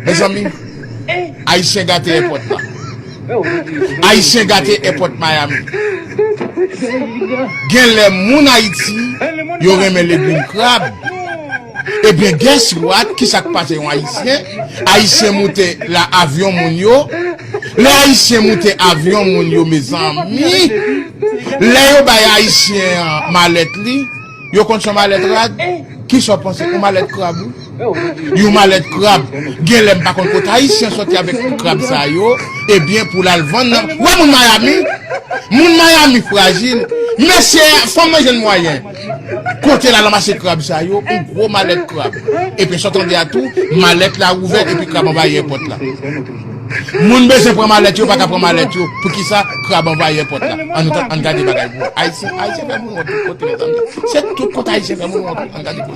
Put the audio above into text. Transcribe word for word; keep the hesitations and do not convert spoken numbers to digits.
Mezanmi, Ayisyen gate èpòt la. Ayisyen gate èpòt Miami. Gen lè moun Ayiti, yo renmen legim krab. Ebyen, guess what? Kisa k pase yon Ayisyen? Ayisyen moute la avyon moun yo. Lè Ayisyen moute avyon moun yo, mezanmi, lè yo bay Ayisyen an malèt li, yo konn se yon malèt rad. Kisa w panse? Yon malèt krab, wi. Yon malèt krab. Gen lè m pa konn kote Ayisyen sòti avèk krab sa yo. Ebyen, pou l al vann nan. Wè moun Miami? Moun Miami frajil. Mesye, fò m jwenn mwayen. Kote l al ranmase krab sa yo, yon gwo malèt krab. Epi sa w tande a tou, malèt la ouvè epi krab anvayi èpòt la. Moun bezwen pran malèt yo, pa ka pran malèt yo. Poukisa? Krab anvayi èpòt la. Ann, ann gade bagay pou Ayisyen, Ayisyen fè moun wont tout kote, mezanmi. Se tout kote Ayisyen fè moun wont, ann gade pou